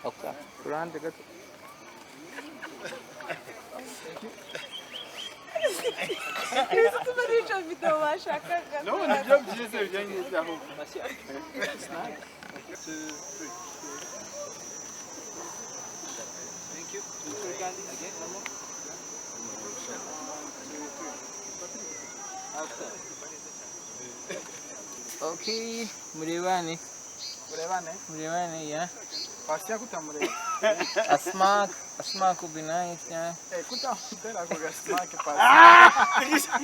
Okay. Kurande gato. No, nibyo byiza bijyanye n'ibyaho. Thank you. Again, one more. Okay. Okay, murebane. Murebane? Murebane, yeah. Pasiya kutamureba. A smack would be nice, yeah. Eh, kutamutera ako gasmack pasiya.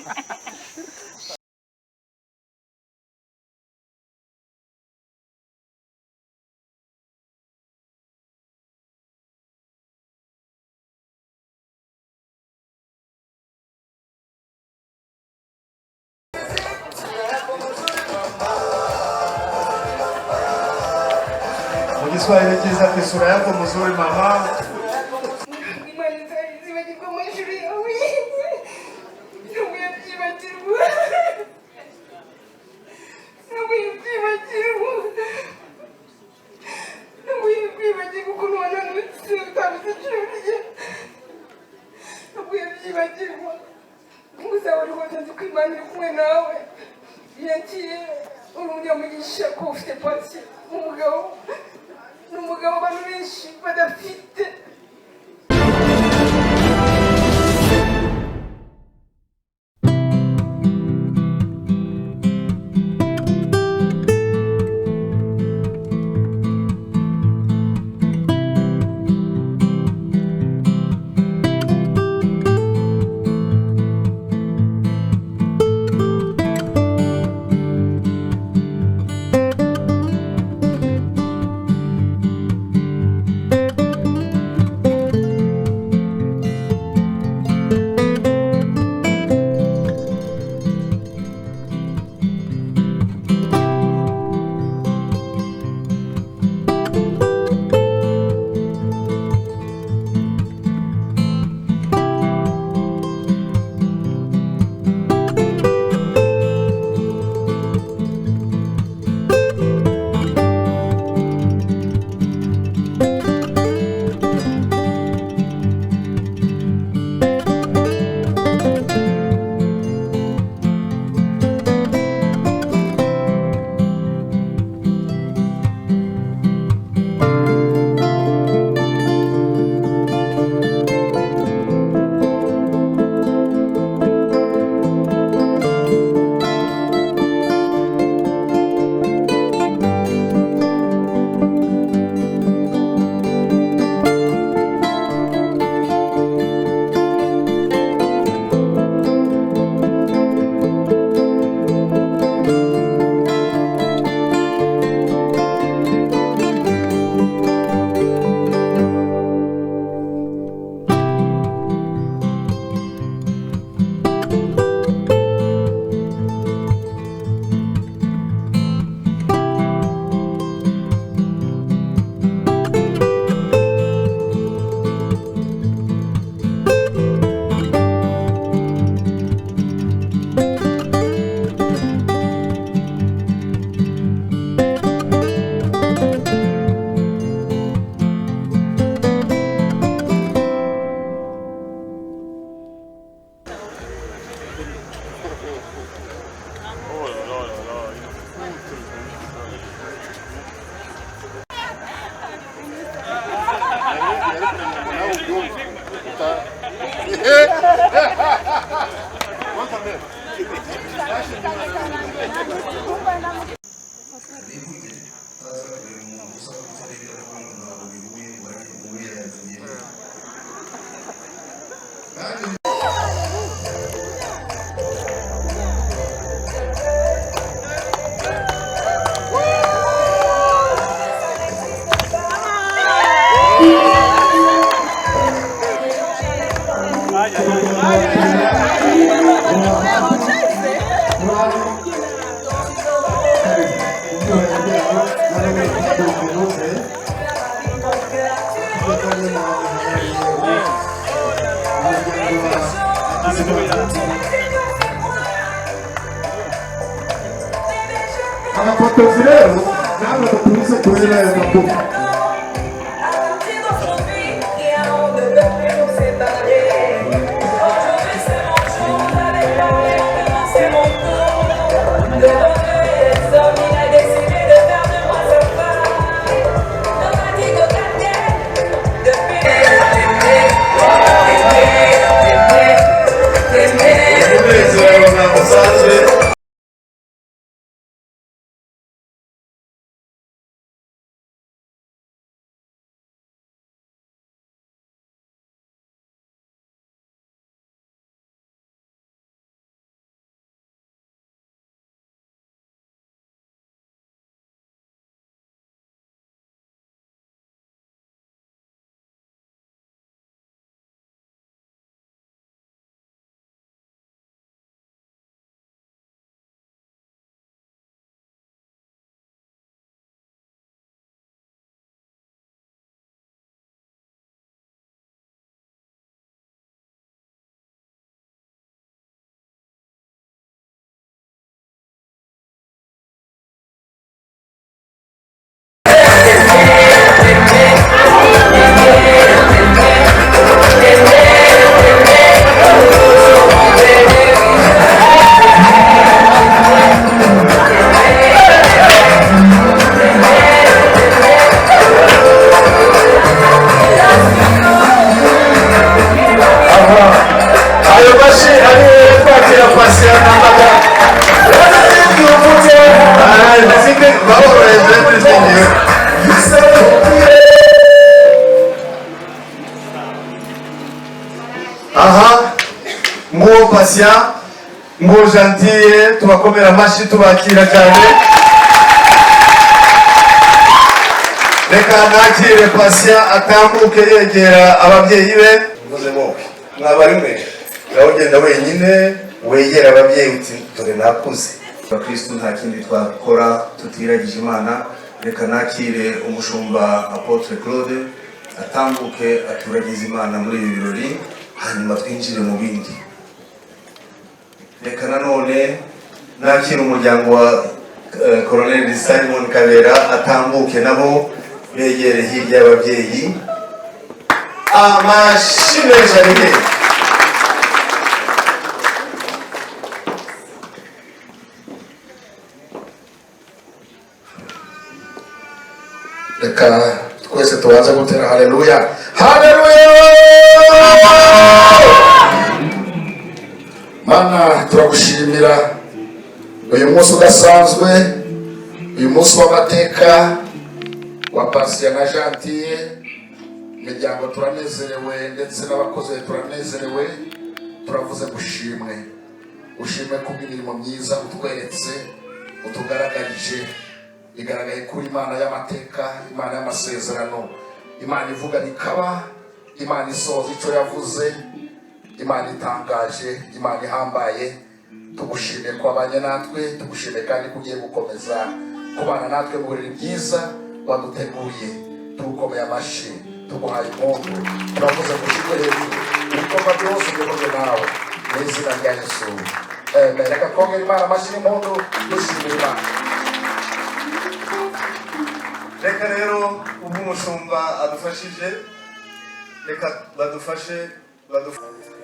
Mu Kiswahili cyiza ati sura yako mzuri mama. Imana izibagirwa amajuru yawe, ntabwo yabyibagirwa, ntabwo yabyibagirwa, ntabwo yabyibagirwa ukuntu wananutse utabuze icyo urya, ntabwo yabyibagirwa. Uzaba rwose nzi ko Imana iri kumwe nawe, yagiye uri umunyamugisha ko ufite pasi umugabo ni umugabo abantu benshi badafite. Abafotozi rero namwe mutuze turebe ayo magufa. Umunezero ntabwo usanzwe. Ayo mashyi ari kwakira Patient na madamu. Baboroheje muri iki gihe. Aha nguwo Patient, nguwo Gentille, tubakomera amashyi, tubakira cyane. Reka nakire Patient atambuke yegera ababyeyi be. Mvuze wowe mwaba ari mwe, nawe ugenda wenyine wegera ababyeyi uti: "Dore nakuze." Abakristu, nta kindi twakora tutiragije Imana. Reka nakire umushumba Apôtre Claude atambuke aturagize Imana muri ibi birori, hanyuma twinjire mu bindi. Reka nanone nakire umuryango wa Colonel Simon Kabera atambuke, nabo begere hirya y'ababyeyi. Amashyi menshi ari he? Reka twese tubanze gutera haleluya, haleluya! Mana, turagushimira uyu munsi udasanzwe, uyu munsi w'amateka wa Patient na Gentille. Imiryango turanezerewe, ndetse n'abakozi turanezerewe. Turavuze ngo ushimwe, ushimwe kubw'imirimo myiza utweretse, utugaragarije. Igaragaye kuri Imana y'amateka, Imana y'amasezerano, Imana ivuga bikaba, Imana isohoza icyo yavuze, Imana itangaje, Imana ihambaye. Tugushimiye ko wabanye natwe, tugushimiye kandi ko ugiye gukomeza kubana natwe mu birori byiza waduteguye. Tugukomeye amashyi, tuguhaye impundu, turavuze ngo ushyirwe hejuru, ibikorwa byose bikorwe nawe, mu izina rya Yesu, amen. Reka twongere Imana amashyi n'impundu, dushimira Imana. Reka rero ubwo umushumba adufashije, reka badufashe badufashe.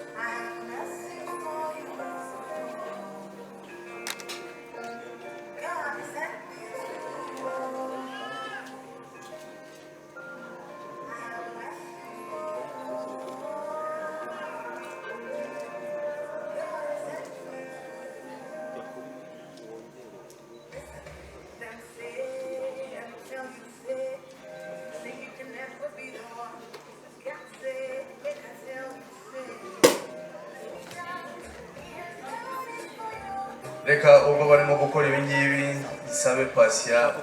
Reka ubwo barimo gukora ibi ngibi, nsabe Patient.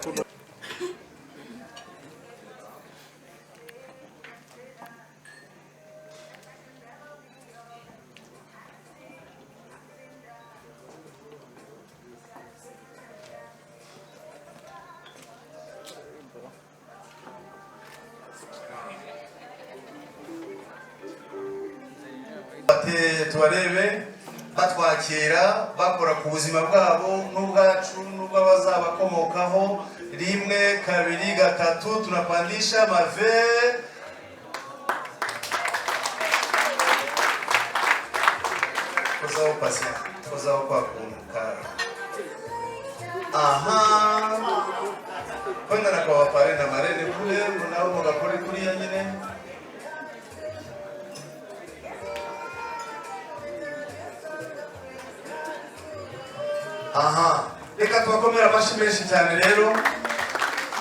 Tubarebe batwakira, bakora ku buzima bwabo n'ubwacu n'ubw'abazabakomokaho. Rimwe, kabiri, gatatu, tunapandisha mave. Kozaho, Patient, kozaho kwa kuntu ka Aha, kwenda na kwa baparrain na marraine kule nabo mugakore kuriya nyine. Aha, reka tubakomere amashyi menshi cyane rero,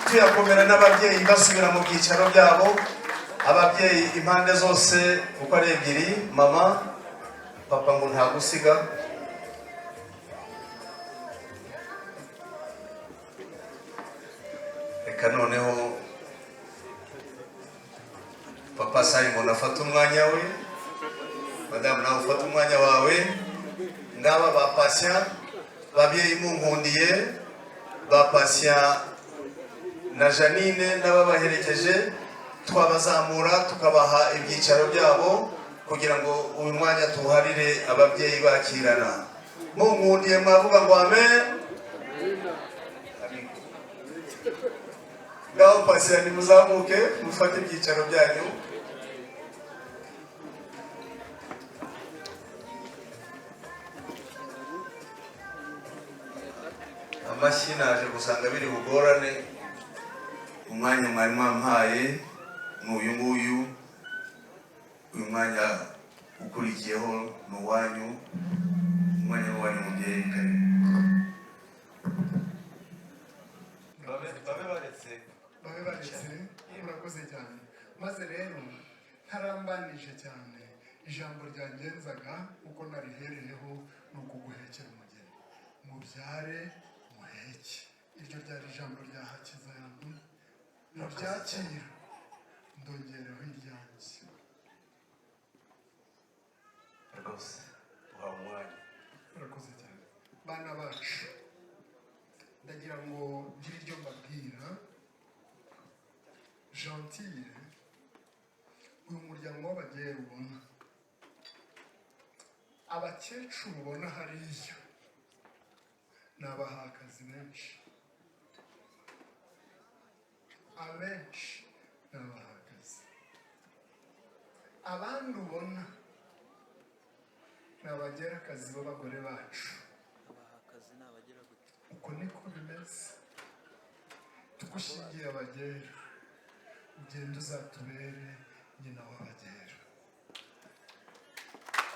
tuyakomera n'ababyeyi basubira mu byicaro byabo. Ababyeyi impande zose uko ari ebyiri, mama, papa, ngo ntagusiga. Reka noneho Papa Simon afata umwanya we, madamu nawe ufata umwanya wawe. Ngaba ba Patient, babyeyi munkundiye, ba Patient na Janine n'ababaherekeje twabazamura tukabaha ibyicaro byabo kugira ngo uyu mwanya tuwuharire ababyeyi bakirana. Munkundiye mwavuga ngo amen. Ngaho Patient, nimuzamuke mufate ibyicaro byanyu. Amashyi naje gusanga biri bugorane. Umwanya mwari mwampaye ni uyu nguyu, uyu mwanya ukurikiyeho ni uwanyu, umwanya wanyu mubyeyi. Karibu. Babe baretse. Babe baretse, murakoze cyane. Maze rero ntarambanije cyane, ijambo ryangenzaga uko narihereyeho ni ukuguhekera umugeni, mubyare muheke. Iryo ryari ijambo rya Hakiza yantumye, muryakira ndongereho iryanjye. Rwose uhawe umwanya. Murakoze cyane. Bana bacu, ndagira ngo ngire iryo mbabwira. Gentille, uyu muryango w'Abagera ubona, abakecuru ubona hariya ni abahakazi benshi, abenshi ni abahakazi. Abandi ubona ni abagerakazi b'abagore bacu. Uko niko bimeze. Tugushingiye Abagera, ugenda uzatubere nyina w'Abagera.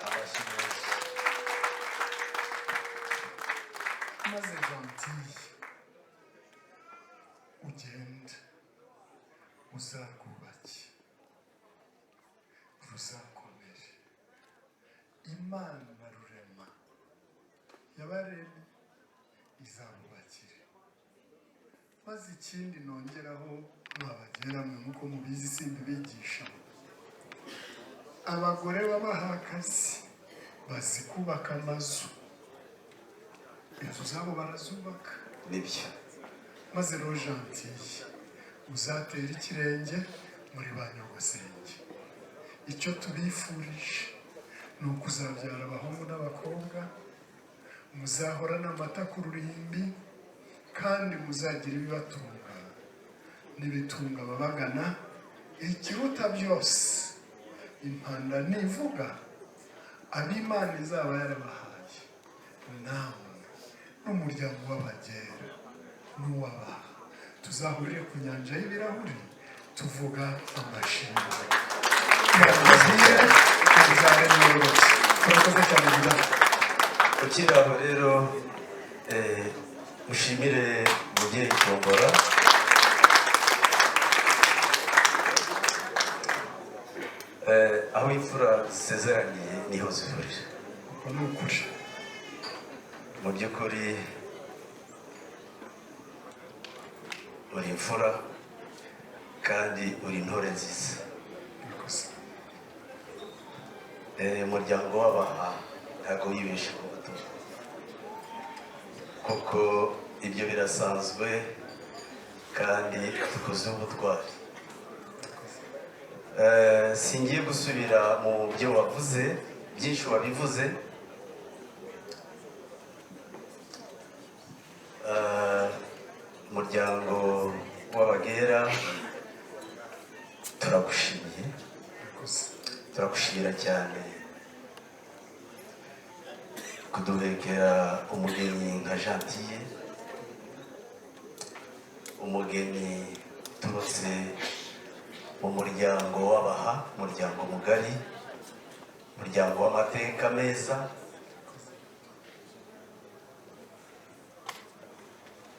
Amashyi menshi. Maze Gentille, ugende uzarwubake ruzakomere. Imana Rurema yabaremye izabubakire. Maze ikindi nongeraho, mwabagera mwe, nk'uko mubizi simbibigisha, abagore b'abahakazi bazi kubaka amazu, inzu zabo barazubaka. Nibyo. Maze rero Gentille, uzatera ikirenge muri ba nyogosenge. Icyo tubifurije ni ukuzabyara abahungu n'abakobwa, muzahorana amata ku ruhimbi, kandi muzagira ibibatunga n'ibitunga ababagana. Ikiruta byose, impanda nivuga, ab'Imana izaba yarabahaye namwe n'umuryango w'Abagera n'uw'Abaha, tuzahurire ku nyanja y'ibirahuri tuvuga amashimwe. Murakoze, mubyare mwororoke. Murakoze cyane vuba. Ukiri aho rero, mushimire umubyeyi Tombora. Aho imfura zisezeraniye niho zihurira. Uko ni ukuri. Mu by'ukuri uri imfura kandi uri intore nziza. Murakoze. Umuryango w'Abaha ntabwo wibeshe ku butumwa, kuko ibyo birasanzwe kandi tukoze ubutwari. Singiye gusubira mu byo wavuze, byinshi wabivuze. Umuryango w'Abagera turagushimiye. Murakoze. Turagushimira cyane kuduhekera umugeni nka Gentille. Umugeni uturutse mu muryango w'Abaha, umuryango mugari, umuryango w'amateka meza.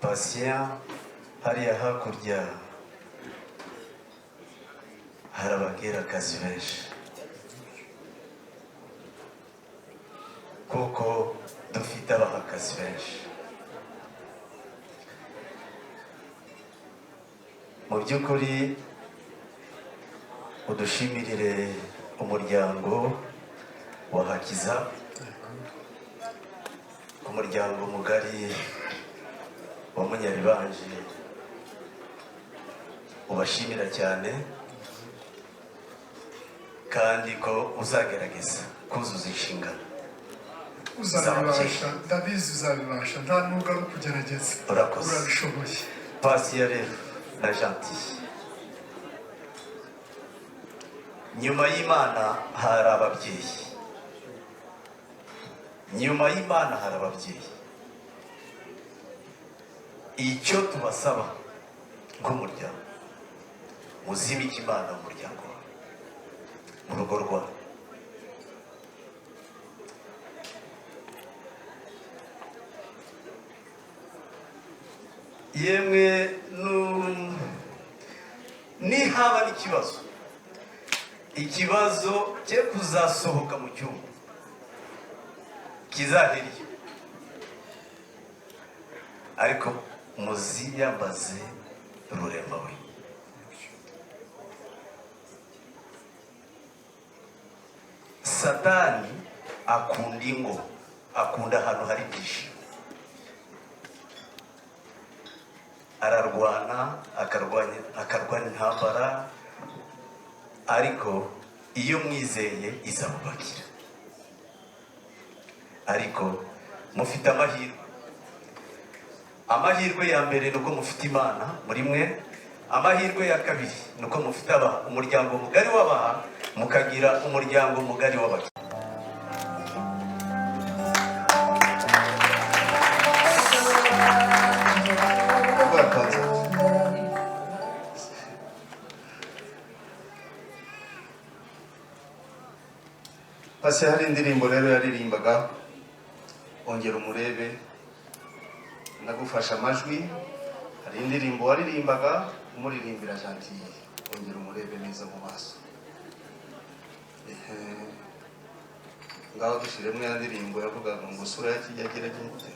Patient, hariya hakurya hari ababwirakazi benshi, kuko dufite abahakazi benshi. Mu by'ukuri udushimirire umuryango wa Hakiza, umuryango mugari wa Munyaribanje, ubashimira cyane kandi ko uzagerageza kuzuza inshingano. Uzabibasha, ndabizi uzabibasha, nta nubwo ari ukugerageza. Urakoze. Urabishoboye. Patient rero na Gentille, nyuma y'Imana hari ababyeyi, nyuma y'Imana hari ababyeyi. Icyo tubasaba nk'umuryango, muzimike Imana mu muryango wawe, mu rugo rwawe. Yemwe nihaba n'ikibazo, ikibazo cye kuzasohoka mu cyumba kizaheriye, ariko muziyambaze Rurema. We Satani akunda ingo, akunda ahantu hari ibyishimo, ararwana, akarwanya, akarwana intambara, ariko iyo mwizeye izabubakira. Ariko mufite amahirwe. Amahirwe ya mbere ni uko mufite Imana muri mwe. Amahirwe ya kabiri ni uko mufite aba umuryango mugari w'Abaha, mukagira umuryango mugari w'Abakiriya. Bwatanze. Pasi, hari indirimbo rero yaririmbaga, ongera umurebe, ndagufasha amajwi. Hari indirimbo waririmbaga umuririmbira Gentille, ongera umurebe neza mu maso. Ehe. Ngaho dushyiremo ya ndirimbo yavugaga ngo sura ya kijya agira gute.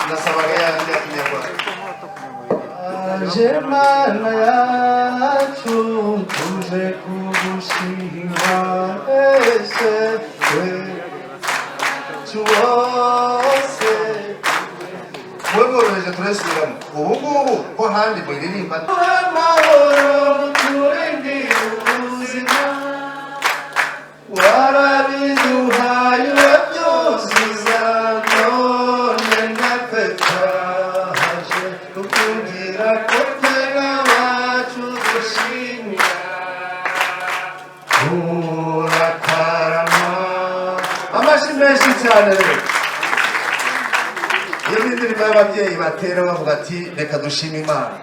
Nasabaga yandi ya Kinyarwanda. Aje Mana yacu, tuje kugushima, ese we bose mwe mworoheje turasubiramo ubu ngubu ko handi muririmba. Amahoro, turindire ubuzima, warabiduhaye urabyuzuza, none natwe twaje kukugira ko twe n'abacu dushimira, urakarama. Amashyi menshi cyane. Rero iyo ni indirimbo y'ababyeyi batera bavuga ati reka dushime Imana.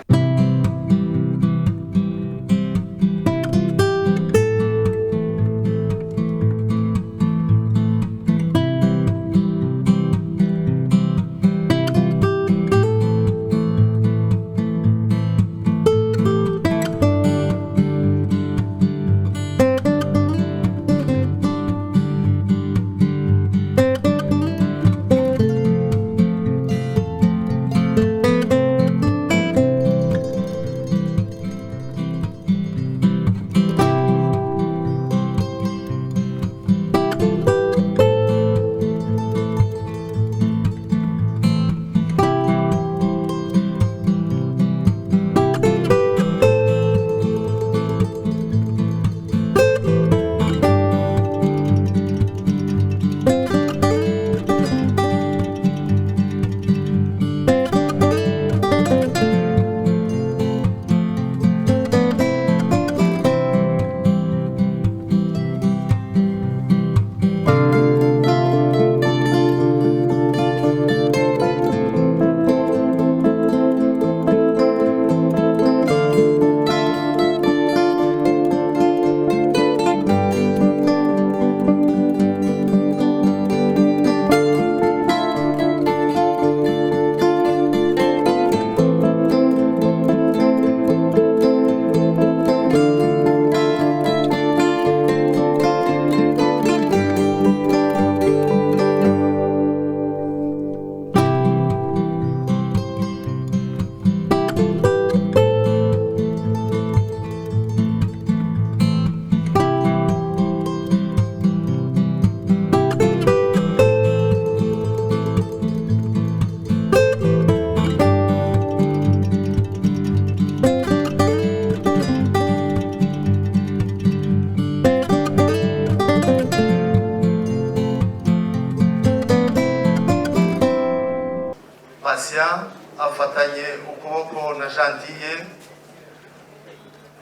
Patient afatanye ukuboko na Gentille,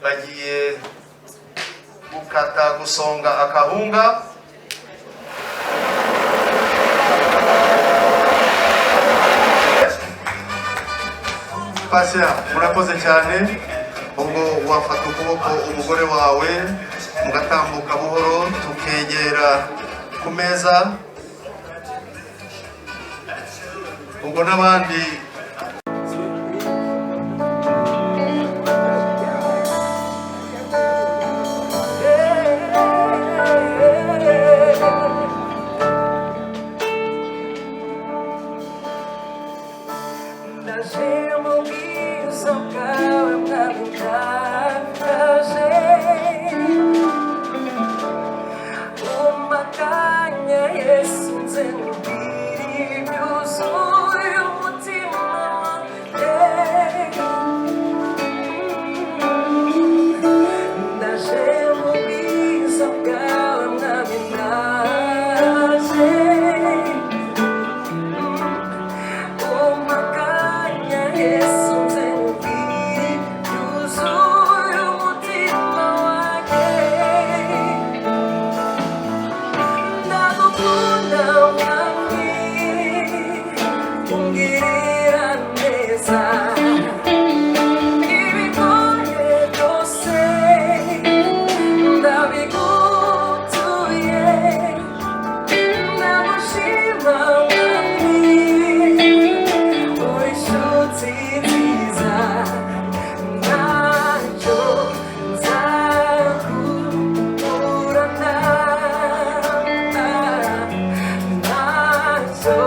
bagiye gukata, gusonga akahunga. Patient, murakoze cyane. Ubwo wafata ukuboko umugore wawe, mugatambuka buhoro, tukegera ku meza. Ubwo n'abandi. Ndaje mu bwiza bwawe, Mwami, ndaje. Umakanya Yesu, nze nkubwire ibyuzuye umutima wanjye. Ndaje mu bwiza bwawe, Mwami, ndaje. Umakanya Yesu, nze nkubwire byuzuye umutima wanjye. Ndagukunda Mwami, ungirira neza. Ibigoye byose ndabigutuye. Ndagushima Mwami, uri inshuti nziza. Ntacyo nzakuburana, ntacyo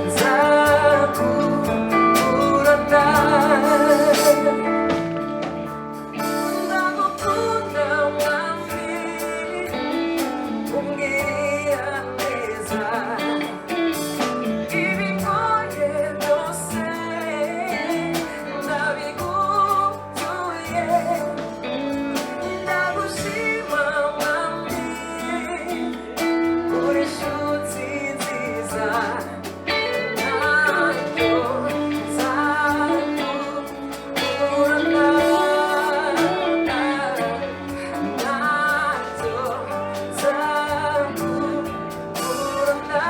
nzakuburana. Ndagukunda Mwami, ungirira neza. Ibigoye byose ndabigutuye. Ndagushima Mwami, uri inshuti nziza. Ntacyo nzakuburana, ntacyo nzakuburana.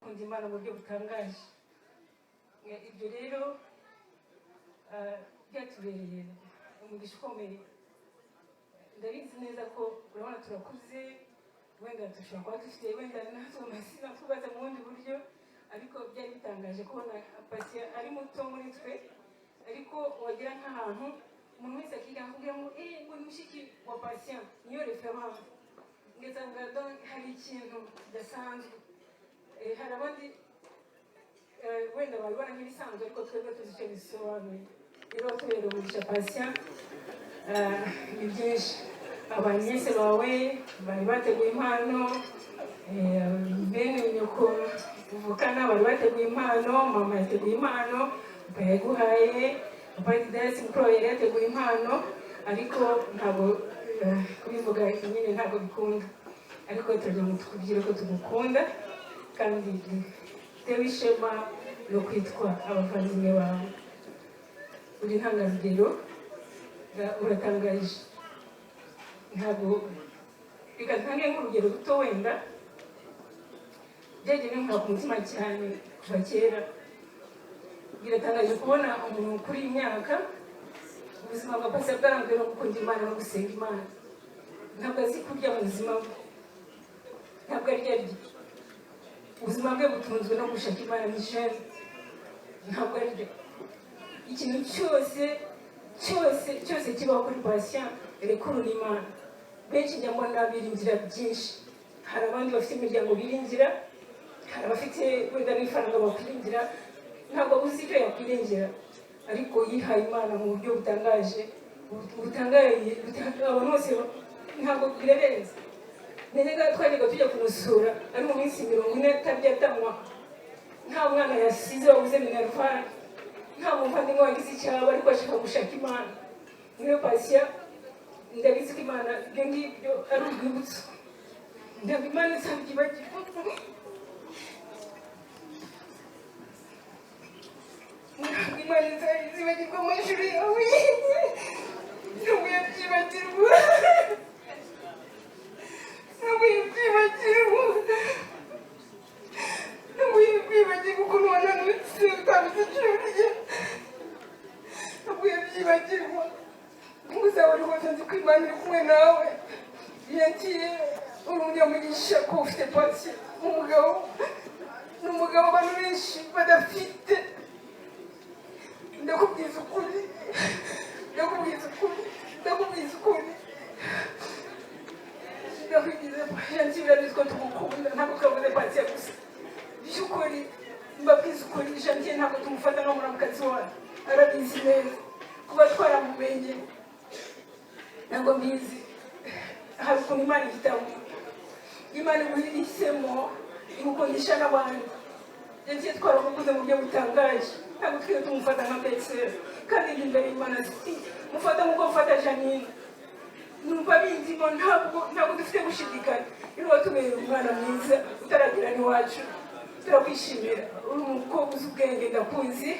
Kunda Imana mu buryo butangaje. Ibyo rero byatubereye umugisha ukomeye. Ndabizi neza ko urabona turakuze, wenda dushobora kuba dufite wenda natwe amazina twubatse mu bundi buryo, ariko byari bitangaje kubona Patient ari muto muri twe, ariko wagera nk'ahantu umuntu wese akiga akubwira ngo eee, ngo ni mushiki wa Patient, niyo référence. Ngasanga donc hari ikintu kidasanzwe. Hari abandi wenda babibona nk'ibisanzwe, ariko twebwe tuzi icyo bisobanuye. Rero tubera umugisha Patient, ni byinshi. Abanyese bawe bari bateguye impano, bene nyoko tuvukana bari bateguye impano, mama yateguye impano, papa yaguhaye, papa Didasi mukuru wawe yari yateguye impano, ariko ntabwo kubivuga nyine ntabwo bikunda. Ariko turagira ngo tukubwire ko tugukunda kandi dutewe ishema no kwitwa abavandimwe bawe. Uri intangarugero, uratangaje. Ntabwo, reka ntange nk'urugero ruto, wenda byagiye binkora ku mutima cyane kuva kera. Biratangaje kubona umuntu kuri iyi myaka, ubuzima bwa Patient bwaranzwe no gukunda Imana no gusenga Imana. Ntabwo azi kurya mu buzima bwe, ntabwo arya arya. Ubuzima bwe butunzwe no gushaka Imana. Ni jeune, ntabwo arya. Ikintu cyose cyose cyose kibaho kuri Patient rekuru ni Imana. Benshi njya mbona biringira byinshi. Hari abandi bafite imiryango biringira, hari abafite wenda n'ifaranga bakwiringira. Ntabwo uzi icyo yakwiringira, ariko yihaye Imana mu buryo butangaje, butangaye abantu bose. Ntabwo birarenze. Najyaga twajyaga tujya. kumusura ari mu minsi 40 atarya atanywa, nta mwana yasize wabuze minerval, nta muvandimwe wagize icyaba, ariko ashaka gushaka Imana. Niyo Patient, ndabizi ko Imana ibyo ngibyo ari urwibutso, ntabwo Imana izabyibagirwa. Ntabwo Imana izibagirwa amashuri yawe, ntabwo yabyibagirwa, ntabwo yabyibagirwa, ntabwo yabyibagirwa ukuntu wananutse utabuze icyo urya, ntabwo yabyibagirwa. Gusa buri wese nzi ko Imana iri kumwe nawe. Yagiye uri umunyamugisha ko ufite Patient, umugabo ni umugabo abantu benshi badafite. Ndakubwiza ukuri, ndakubwiza ukuri, ndakubwiza ukuri, ndakubwiza. Gentille, urabizi ko tugukunda, ntabwo twavuze Patient gusa. By'ukuri mbabwiza ukuri, Gentille ntabwo tumufata nka muramukazi wacu, arabizi neza. Kuba twaramumenye ntabwo mbizi, hari ukuntu Imana ihitamo, Imana iguhisemo igukundisha n'abandi. Gentille twaramukunze mu buryo butangaje, ntabwo twigeze tumufata nka belle-sœur, kandi ndi imbere y'Imana mufata nk'uko mfata Janine, numva bindimo, ntabwo dufite gushidikanya. Niba watubereye umwana mwiza utaragira n'iwacu, turakwishimira. Uri umukobwa uzi ubwenge, ndakuzi,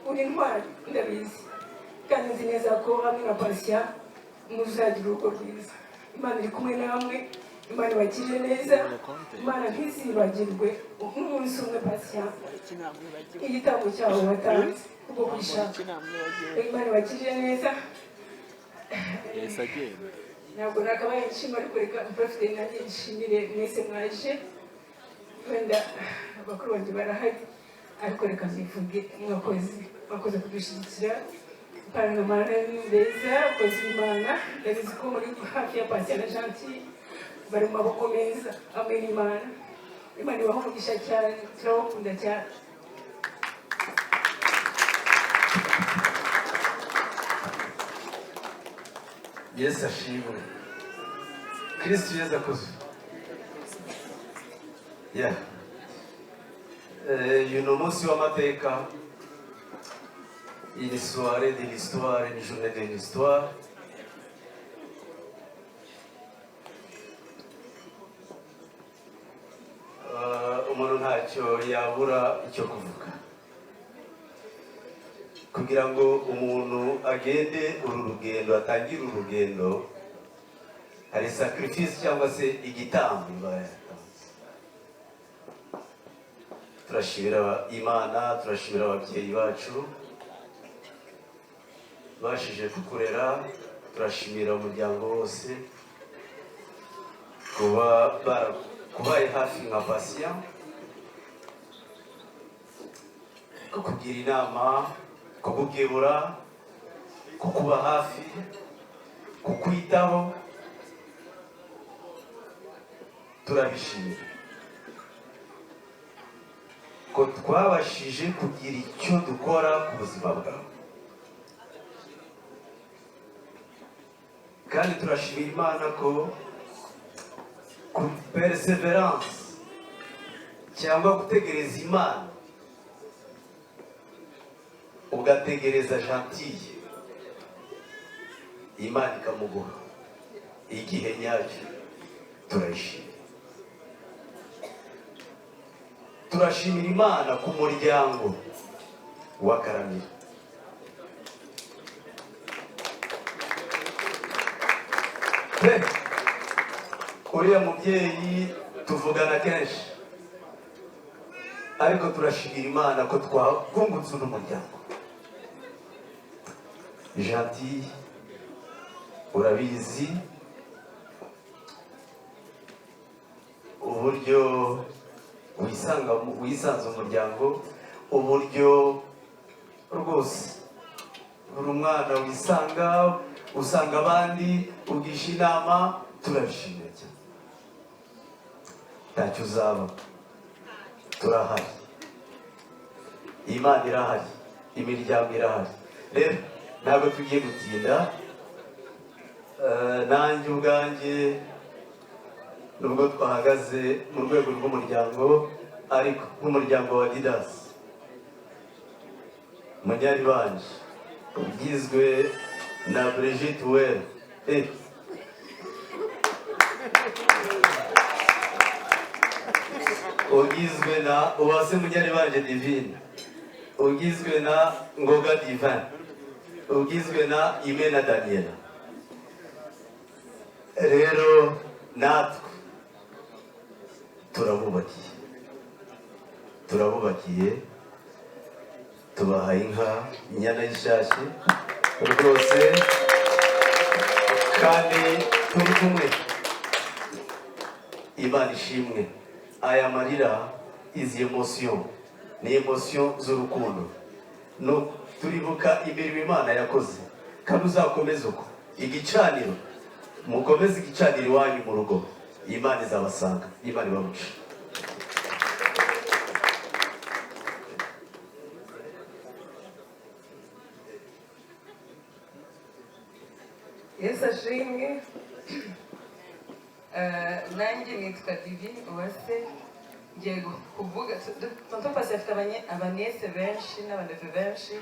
uri intwari ndabizi, kandi nzi neza ko hamwe na Patient muzagira urugo rwiza. Imana iri kumwe namwe, Imana ibagirire neza, Imana ntizibagirwe n'umunsi umwe Patient igitambo cyawe watanze kubwo kwishaka. Imana ibagirire neza. Ntabwo nakabaye nshima, ariko reka mprofite nanjye nshimire mwese mwaje. Wenda abakuru banjye barahari, ariko reka mbivuge, mwakoze, mwakoze kudushyigikira. Paranamara ni beza, abakozi b'Imana, ndabizi ko muri hafi ya Patient na Gentille, bari mu maboko meza hamwe n'Imana. Imana ibaha umugisha cyane, turabakunda cyane. Yesu ashimwe, Kristo Yesu akozwe. Yeah. Uyu ni umunsi w'amateka, une soirée de l'histoire, une journée de l'histoire. Umuntu ntacyo yabura icyo kuvuga kugira ngo umuntu agende uru rugendo, atangire urugendo, hari sacrifice cyangwa se igitambo iba yatanze. Turashimira Imana, turashimira ababyeyi bacu bashije kukurera, turashimira umuryango wose kuba barakubaye hafi nka Patient, kukugira inama, kukukebura, kukuba hafi, kukwitaho, turabishimira ko twabashije kugira icyo dukora ku buzima bwawe. Kandi turashimira Imana ko ku perseverance cyangwa gutegereza Imana, ugategereza Gentille, Imana ikamuguha igihe nyacyo, turayishimira. Turashimira Imana ku muryango wa Karamira. Pe uriya mubyeyi tuvugana kenshi, ariko turashimira Imana ko twakungutse uno muryango. Gentille, urabizi uburyo wisanga, wisanze umuryango, uburyo rwose buri mwana wisanga, usanga abandi ugisha inama, turabishimira cyane. Ntacyo uzaba, turahari, Imana irahari, imiryango irahari. Rero ntabwo tugiye gutinda. Nanjye ubwanjye Nubwo twahagaze mu rwego rw'umuryango, ariko nk'umuryango wa Didasi Munyaribanje ugizwe na Brigitte Well, ugizwe na Uwase Munyaribanje Divine, ugizwe na Ngoga Divin, ugizwe na Imena Daniela, rero natwe turabubakiye, turabubakiye, tubahaye inka, inyana y'ishashi rwose, kandi turi kumwe. Imana ishimwe. Aya marira, izi émotion ni émotion z'urukundo. No turibuka imirimo Imana yakoze, kandi uzakomeze uko igicaniro, mukomeze igicaniro iwanyu mu rugo, Imana izabasanga. Imana ibamuca. Yesu ashimwe. Nanjye nitwa Divine Uwase. Ngiye kuvuga, tonton Pasi afite abanièces benshi n'abaneveux benshi,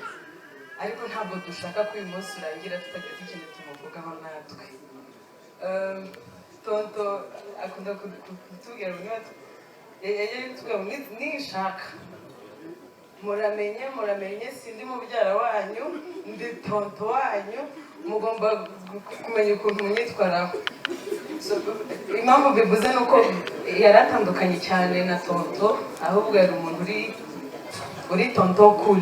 ariko ntabwo dushaka ko uyu munsi urangira tutagize ikintu tumuvugaho natwe. Tonton akunda kutubwira ngo niba yajya kutubwira ngo nishaka muramenye, muramenye, sindi mubyara wanyu, ndi tonton wanyu, mugomba kumenya ukuntu munyitwaraho. So, impamvu bivuze ni uko yari atandukanye cyane na tonton, ahubwo yari umuntu uri tonton cool,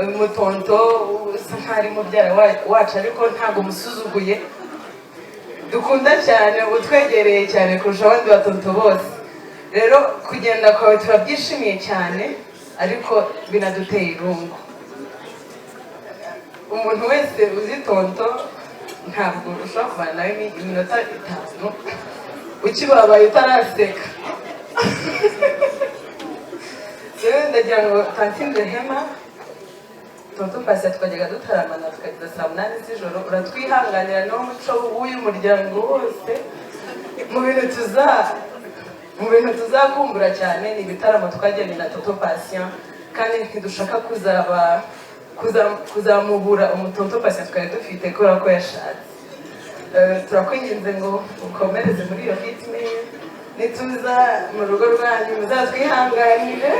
umutonton usa nkaho ari mubyara wacu, ariko ntabwo musuzuguye, dukunda cyane, utwegereye cyane kurusha abandi batonton bose. Rero kugenda kwawe turabyishimiye cyane, ariko binaduteye irungu. Umuntu wese uzi tonton, ntabwo ushobora kubana nawe iminota 5 ukibabaye utaraseka. Rero ndagira ngo tantine Rehema, tonton Pasi twajyaga dutaramana tukageza saa 8 z'ijoro, uratwihanganira, niwo muco w'uyu muryango wose. Mu bintu tuzakumbura cyane ni ibitaramo twajyanye na tonton Patient, kandi ntidushaka kuzamubura umutonton Patient twari dufite kubera ko yashatse. Turakwinginze ngo ukomereze muri iyo rythme. Nituza mu rugo rwanyu muzatwihanganire,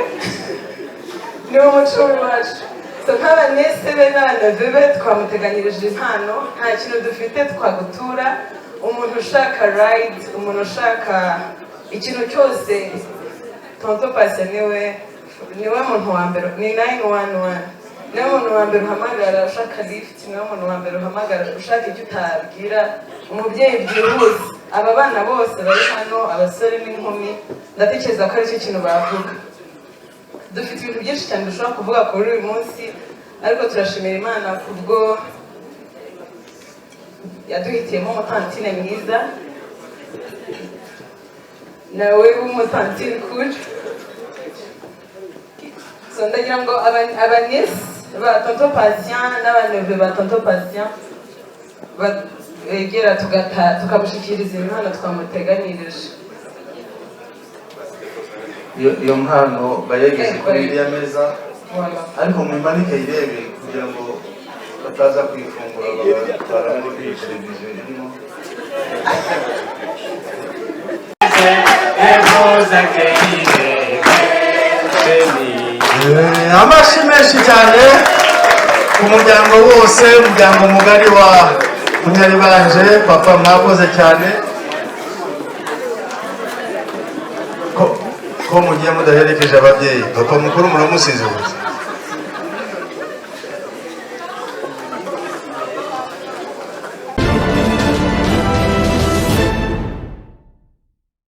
niwo muco w'iwacu. So nk'abanièces be n'abaneveux be twamuteganyirije impano. Nta kintu dufite twagutura. Umuntu ushaka ride, umuntu ushaka ikintu cyose, tonton Pasi niwe muntu wa mbere, ni 911, niwe muntu wa mbere uhamagara ushaka lift, niwe muntu wa mbere uhamagara ushaka icyo utabwira umubyeyi byihuse. Aba bana bose bari hano, abasore n'inkumi, ndatekereza ko aricyo kintu bavuga. Dufite ibintu byinshi cyane dushobora kuvuga kuri uyu munsi, ariko turashimira Imana kubwo yaduhitiyemo umutantine mwiza, nawe w'umutantine cool. So ndagira ngo abanièces ba tonton Patient n'abaneveux ba tonton Patient begera tukamushyikiriza impano twamuteganyirije. Iyo mpano bayegeze kuri iriya meza. Voilà. Ariko muyimanike yirebe kugira ngo bataza kuyifungura bagatwara muri iyi televiziyo irimo. Et vous accueillez, béni. Amashyi menshi cyane ku muryango wose, umuryango mugari wa Munyaribanje. Papa, mwakoze cyane. Ko mugiye mudaherekeje ababyeyi? Papa mukuru muramusize gusa.